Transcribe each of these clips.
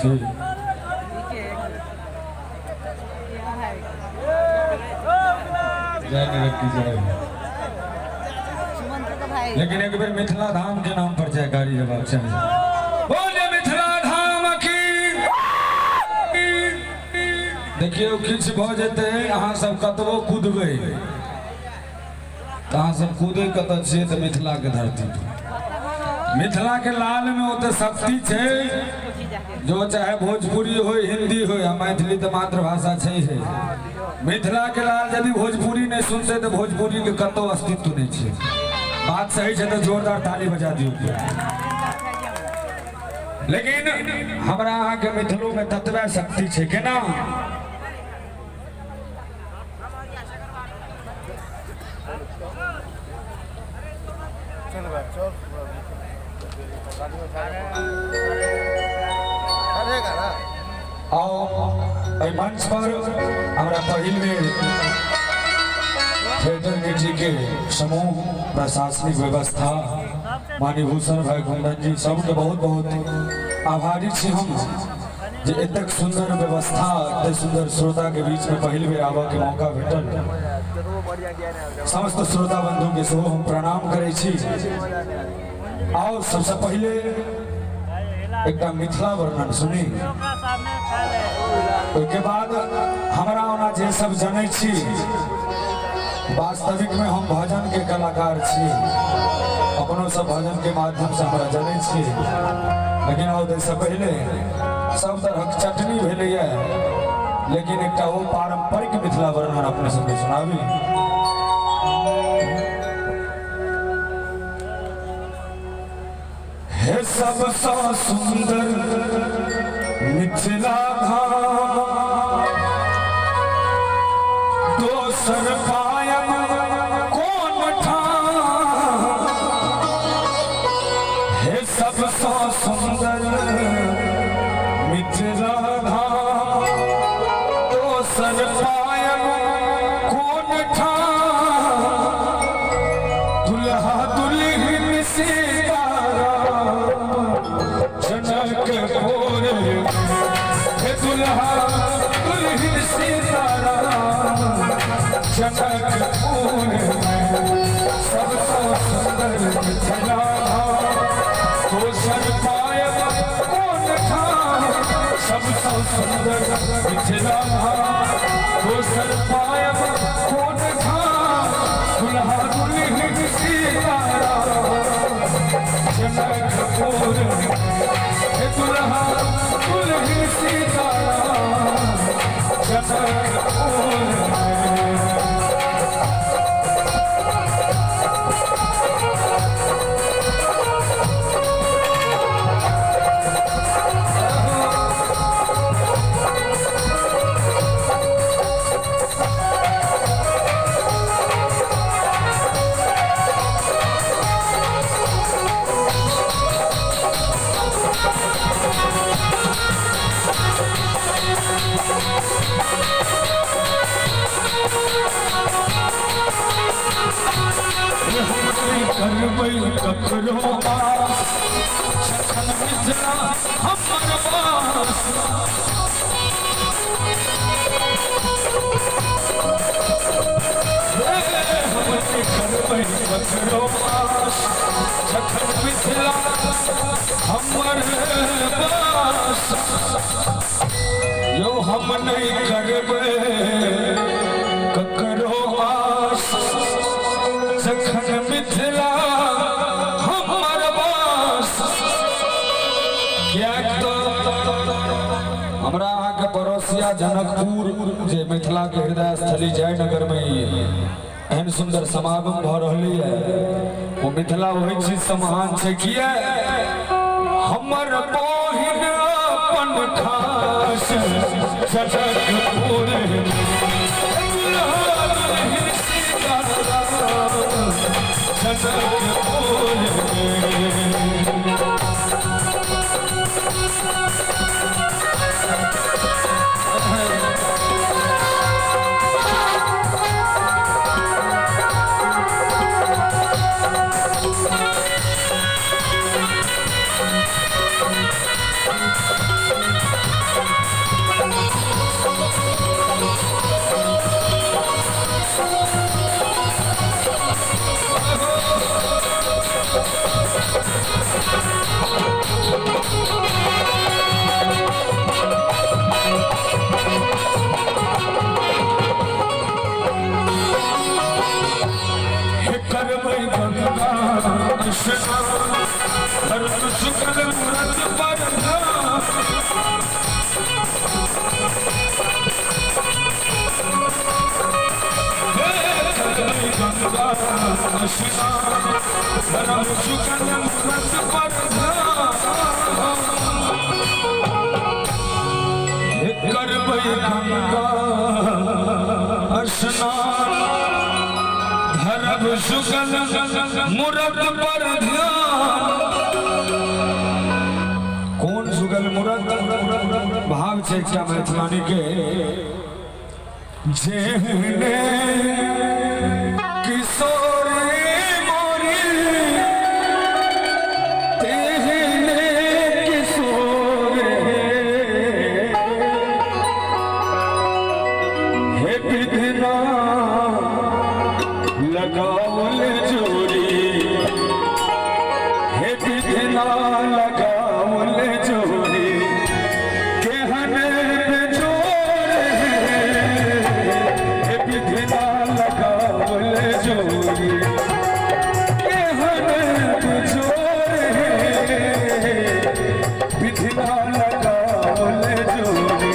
छै। जयनगर की जय। लेकिन एक बेर मिथिला धाम के नाम पर जयकारी हेबाक चाही। बोले मिथिला धाम की। देखियौ, किछु भऽ जेतै, अहाँ सब कतबो कूदबै तऽ अहाँ सब कूदै कतऽ छियै? तऽ मिथिलाके धरती पर। मिथिलाके लालमे ओते शक्ति छै जो चाहे भोजपुरी हो, हिंदी हो या मैथिली, तऽ मातृभाषा छै है। मिथिलाके लाल यदि भोजपुरी नहि सुनतै तऽ भोजपुरीके कतहु अस्तित्व नहि छै। बात सही छै तऽ जोरदार ताली बजा दियौ। लेकिन हमरा अहाँके मिथिलोमे ततबे शक्ति छै। केना? आओ, एहि मंच पर हमरा पहिल बेर थिएटर गिटी के समूह, प्रशासनिक व्यवस्था, मानिभूषण भाई, कुंदन जी, सबके बहुत बहुत आभारी छी हम जे एतेक सुंदर व्यवस्था, एतेक सुंदर श्रोता के बीच में पहिल बेर आबऽ के मौका भेटल। समस्त श्रोता बंधु के सेहो हम प्रणाम करै छी। आओर सबसे पहिले एकटा मिथिला वर्णन सुनी, ओहिके बाद हमरा ओना जे सब जनै छी, वास्तविक में हम भजन के कलाकार छी, अपनो सब भजन के माध्यम से हमरा जनै छी। लेकिन और से पहिले सब तरहक चटनी भेलैया, लेकिन एकटा ओ पारंपरिक मिथिला वर्णन अपने सबके सुनाबी। हे सबसँ सुन्दर मिथिला धाम, दोसर पायब कोन ठाम? हे सबसँ सुन्दर मिथिला धाम, दोसर पायब कोन ठाम? दुल्हा दुल्हिन सीताराम जनकपुर, हे दुल्हा दुल्हिन सीताराम जनकपुर, सबसँ सुन्दर मिथिला धाम, दोसर पायब कोन ठाम? सबसँ सुन्दर मिथिला धाम, दोसर पायब कोन ठाम? दुल्हा दुल्हिन सीताराम जनकपुर, हे दुल्हा दुल्हिन सीताराम जनकपुर। करबै ककरो आस, जखन मिथिला हमर वास। हम करबै ककरो आस, जखन मिथिला हमर वास। यौ, हम नहि करबै ककरो आस, जखन मिथिला हमर वास। किएक तऽ हमरा अहाँके पड़ोसिया जनकपुर, जे मिथिलाके हृदय स्थली जयनगरमे एहन सुन्दर समागम भऽ रहलैए, ओ मिथिला ओहि चीजसँ महान छै। किए? हमर बहिन अपन खास जनकपुर, जनकपुर। स्नान धरब सुगल मूरत पर ध्यान। हे करबै गंगा स्नान धरब सुगल मूरत पर ध्यान। करबै गंगा स्नान धरब सुगल मूरत पर ध्यान। कोन सुगल मूरत भाव छै एकटा मैथिलानी के, जेहने किशोरी मोरी तेहने किशोर हे विधना लगावल जोरी, हे विधना लगावल जोरी केहन बेजोर हे विधना लगावल जोरी केहन बेजोर विधना लगावल जोरी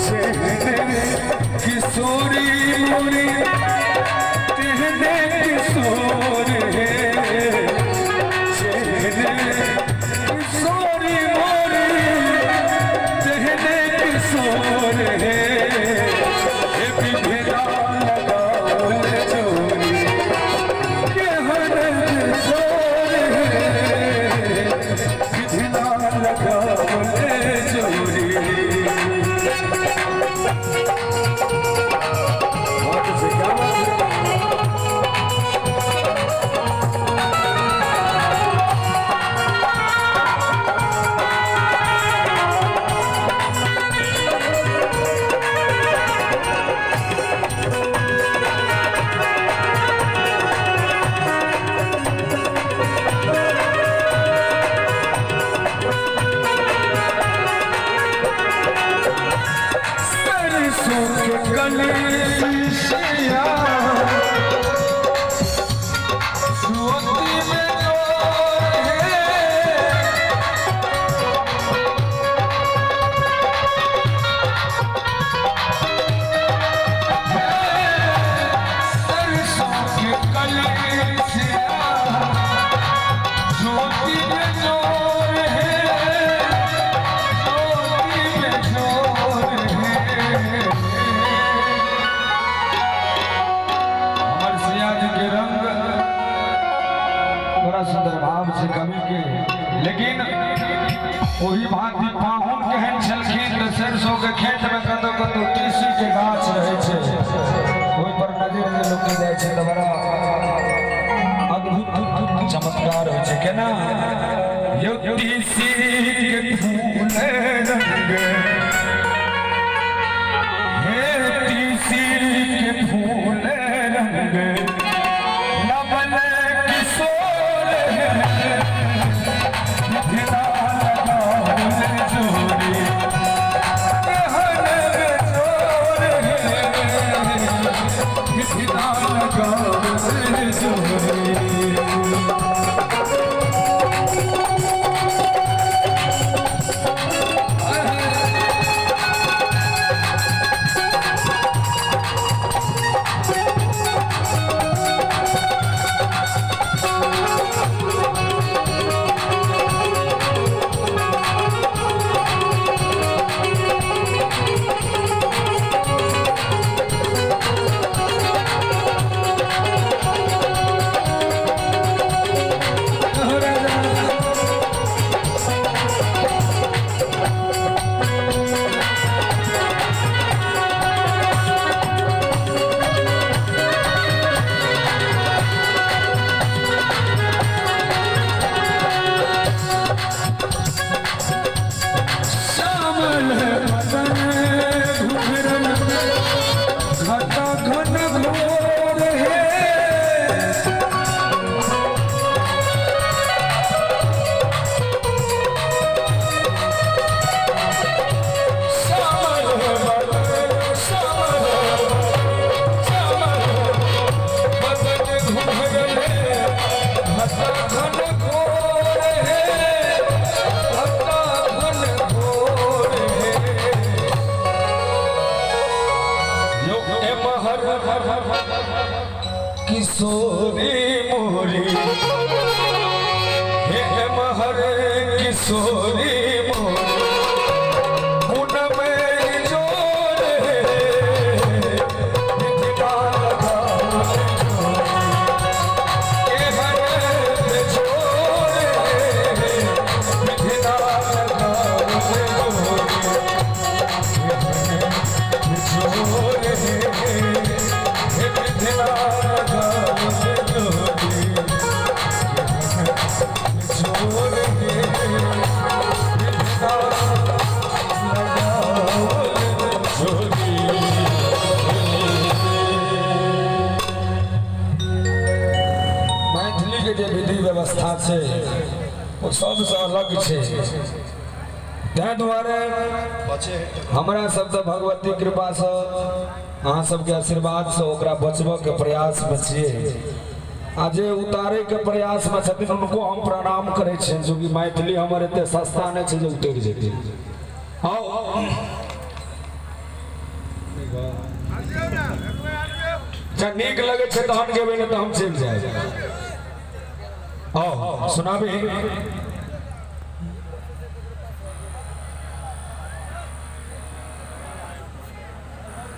सेहने किशोरी मोरी तेहने किशोर हे सेहने किशोरी मोरी तेहने किशोर हे विधना लगावल जोरी केहन बेजोर हे विधना लगावल जोरी। बहुत अच्छे, क्या बात है। सरसों के कलशिया ज्योति में जोर है, सरसों के कलशिया ज्योति में जोर है, ज्योति में जोर है। हमर सिया जी के रंग बड़ा सुंदर भाव छै कवि के, लेकिन ओही भांति पाहुन केहन छलखिन तऽ सरसों के खेत में कतौ कतौ तीसी के गाछ रहै छै, ओहि पर नजर जे लोक के जाइ छै तऽ बड़ा अद्भुत चमत्कार होइ छै। केना यौ तीसी के फूल रंग, हे तीसी के फूल रंग नवल किशोर है, विधना लगावल जोरी केहन बेजोर है, विधना लगावल जोरी। श्यामल बदन घुघरन घटा घन घोर है, श्यामल बदन श्यामल श्यामल बदन घुघरन घटा किशोरी मोरी, हे महर किशोरी मोरी, पुनमे जोर हे, मिथिला लगाओ जोर। हे हर जोर हे, मिथिला लगाओ जोर। जोर हे, हे मिथिला लगाओ जोर। जोर हे, मिथिला लगाओ जोर। मैथिलीके जे विधि व्यवस्था छै ओ सबसँ अलग छै। ताहि दुआरे हमरा सब तऽ भगवती कृपासँ, अहाँ सबके आशीर्वादसँ ओकरा बचबऽके प्रयासमे छियै, आ जे उतारैके प्रयासमे छथिन हुनको हम प्रणाम करै छियनि, चूँकि मैथिली हमर एते सस्ता नहि छै जे उतरि जेतै। आउ, अच्छा नीक लगै छै तहन गेबै, नहि तऽ हम चलि जायब। आउ सुनाबी।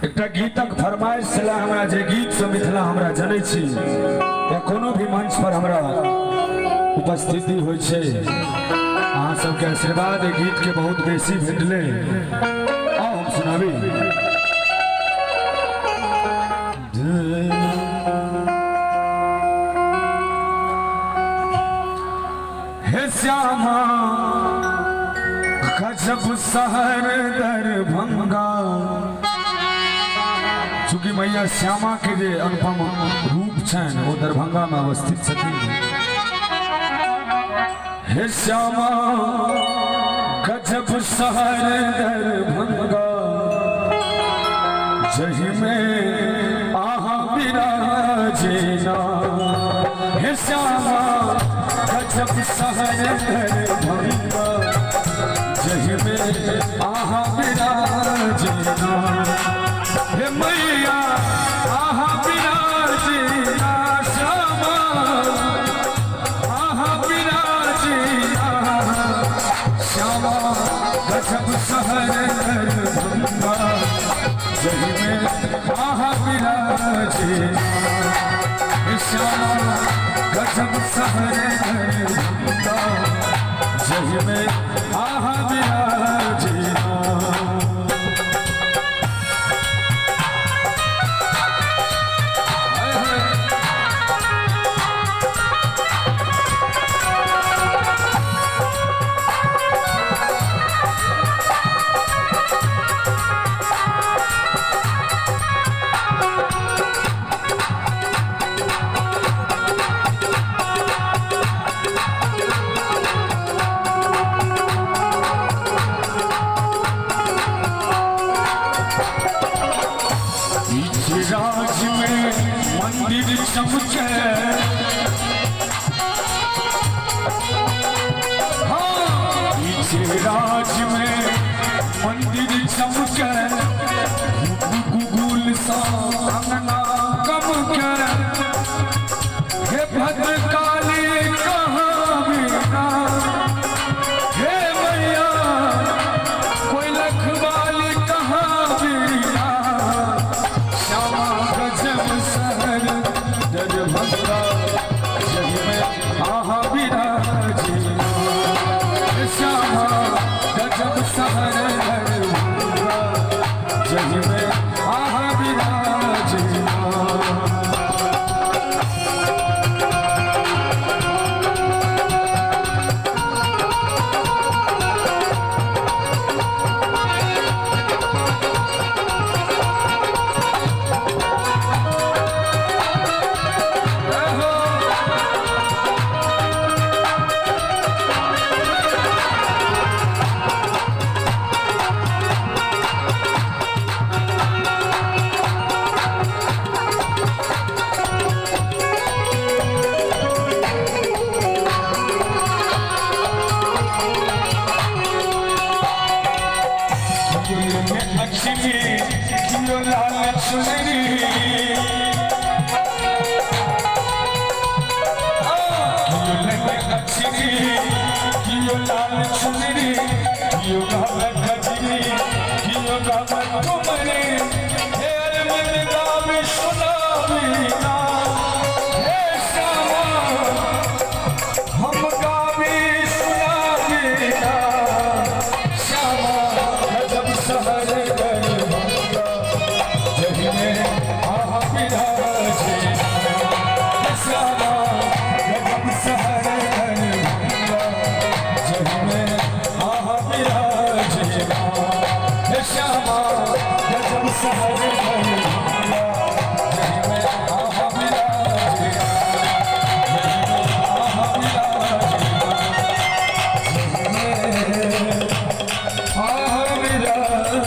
एकटा गीतक फरमाइश छलै हमरा, जे गीतसँ मिथिला हमरा जनै छी या कोनो भी मंच पर हमरा उपस्थिति होइ छै, अहाँ सबके आशीर्वाद एहि गीतके बहुत बेसी भेटलै। आउ हम सुनाबी। हे श्यामा गजब शहर दरभंगा, चूँकि मैया श्यामा के जे अनुपम रूप छनि ओ दरभंगा में अवस्थित छथिन। हे श्यामा गजब शहर दरभंगा, जही में आहा विराजेना। हे श्यामा गजब शहर दरभंगा, जही में आहा विराजेना। हे मैया आहा विराजेना, श्यामा आहा विराजेना। श्यामा गजब शहर दरभंगा, जही में आहा विराजेना। हे श्यामा गजब शहर दरभंगा, जही में आहा विराजेना। हाय हाय। राज में मंदिर चमके, हाँ, राज में मंदिर चमके, गुगुल सा अंगना कमके। हे भद्रकाली कहाँ बिना, हे मैया कोई लखवाली कहाँ बिना। श्यामा गजब शहर दरभंगा, जही में आहा विराजेना। श्यामा गजब शहर दरभंगा, जही में आहा विराजेना। सुनाबी ना। हे श्यामा हम गाबी सुनाबी ना। श्यामा गजब शहर दरभंगा जहिमे अहाँ विराजे। श्यामा गजब शहर दरभंगा जहिमे अहाँ विराजे। हे श्यामा गजब शहर दरभंगा जहिमे अहाँ विराजे। जहिमे अहाँ विराजे। जहिमे अहाँ विराजे।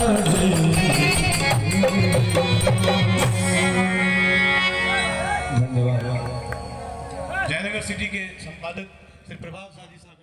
धन्यवाद। जयनगर सिटी के संपादक श्री प्रभाव शाह जी साहब।